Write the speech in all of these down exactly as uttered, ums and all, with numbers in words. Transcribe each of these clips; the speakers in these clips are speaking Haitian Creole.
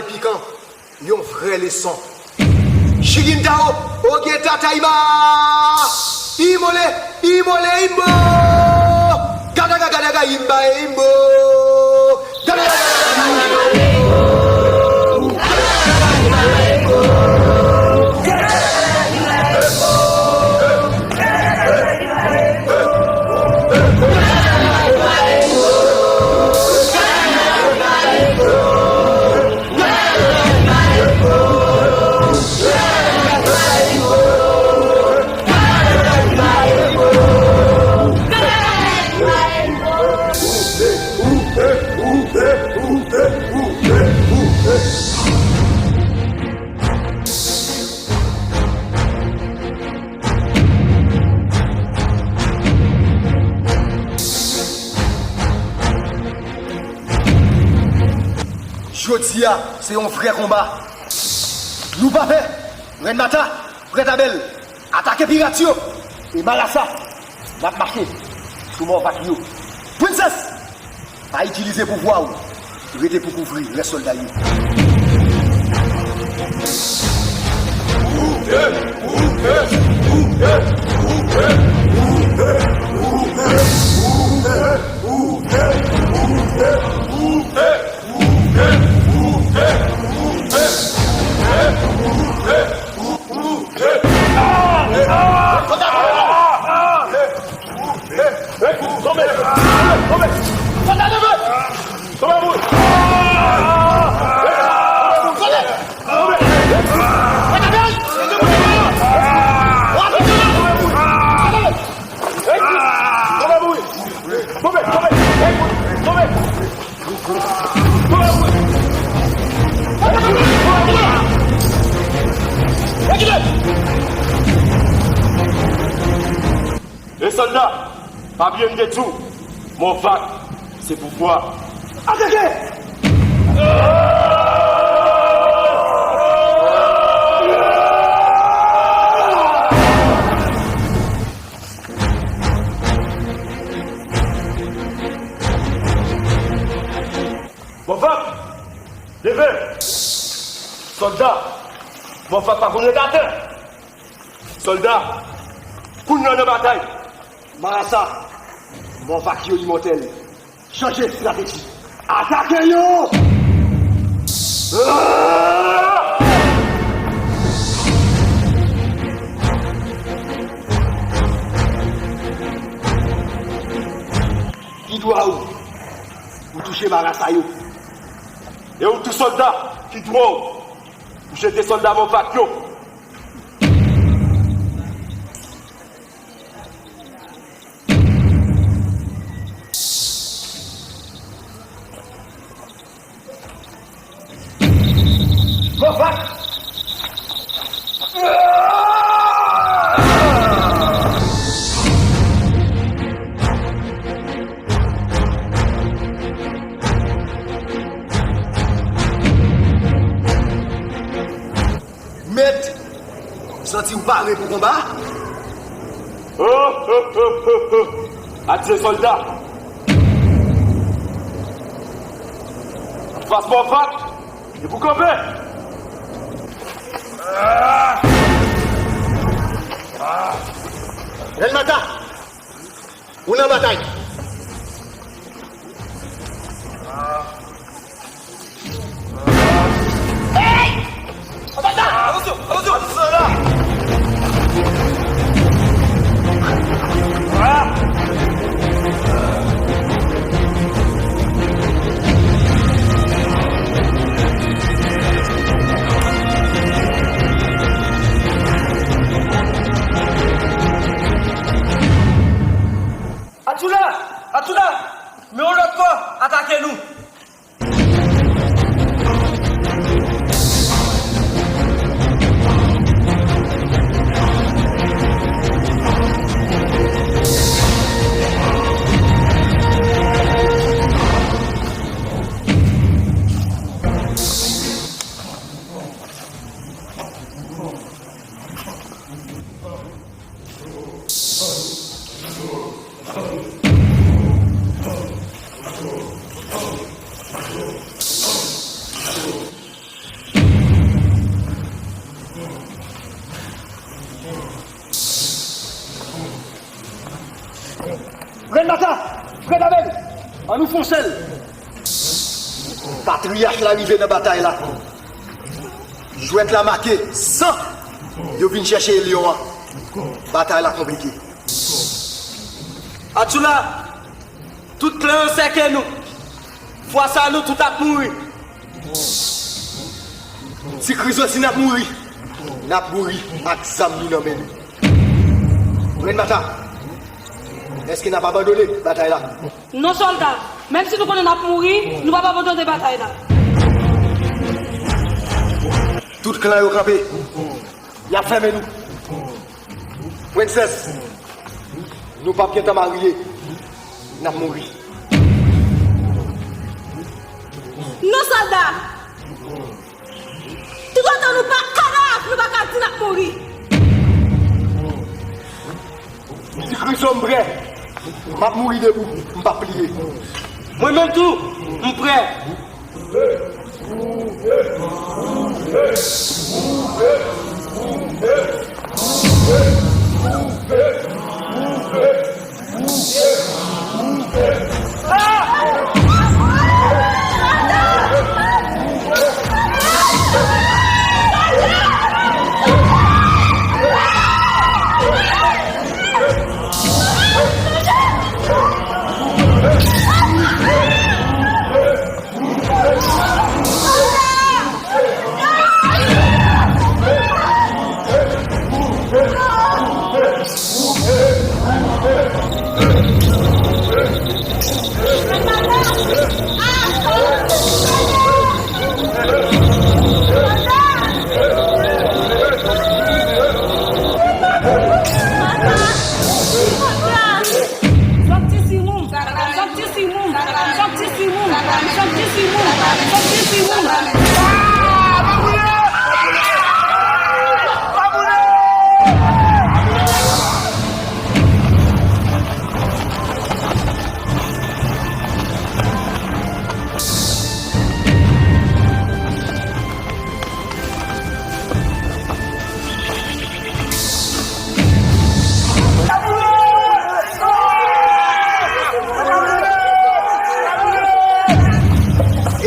Pikan, yon vrè leson. Shigintao, oge tata ima! Imole, imole, imbo! Gadaga, gadaga, imba, e imbo! Gadaga, gadaga, imba, e imbo! Jodi a, se yon vrè konba. Nou pa pè. Rèn Mata, Prèt Abèl, atake pirat yo. E Marasa, n ap mache sou mò vak yo. Princess, pa itilize pouvwa w. Rete pou kouvri rès sòlda yo. E sòlda, pa bliye m te di w, mò vak, se pouvwa. Atake! Mò vak, leve! Sòlda, mò vak pa konn ret atè. Sòlda, kounye a nan batay. Marasa, mò vak yo imòtèl. Chanje estrateji. Atake yo! Ki dwa ou pou touche marasa yo? E ou tou sòlda, ki dwa ou pou jete sòlda mò vak yo? Mò vak! Mèt, ou santi w pare pou konba? Adye sòlda! Anfas mò vak, e pou kanpe! Rèn Mata! Ou nan batay! Hey! Atansyon! Atansyon! Atansyon la! Bèl Mata, frè Labèl, ann nou fonse l. Patriyach la rive nan batay la. Jwèt la make, san yo vin chèche lyon an. Batay la konplike. Atchoula, tout klan yo sèke nou. Fwa sa nou tout ap mouri. Ti Kriz osi n ap mouri. N ap mouri ak zam nou nan men nou. Rèn Mata, èske n ap abandone batay la? Non, sòlda. Menm si nou konnen n ap mouri, nou p ap abandone batay la. Tout klan yo kanpe. Y ap fèmen nou. Prensès, nou p ap gentan marye. N ap mouri. Non, sòlda! Toutotan nou pa kadav, nou pa ka di n ap mouri. Ti Kriz, m prè. M ap mouri debou. M p ap pliye. Mwen menm tou, m prè.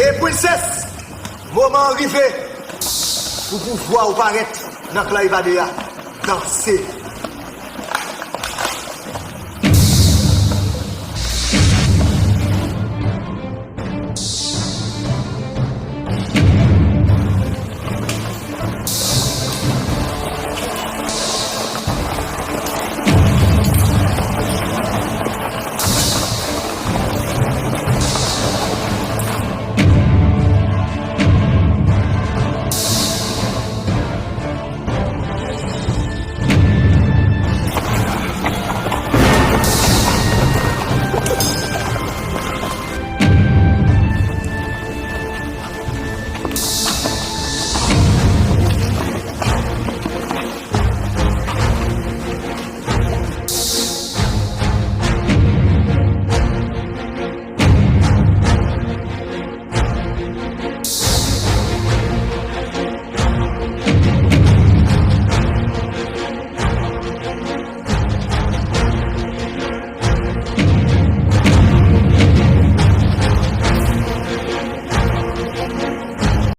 E prensès, moman an rive pou pouvwa ou parèt nan klan Evade a. Danse.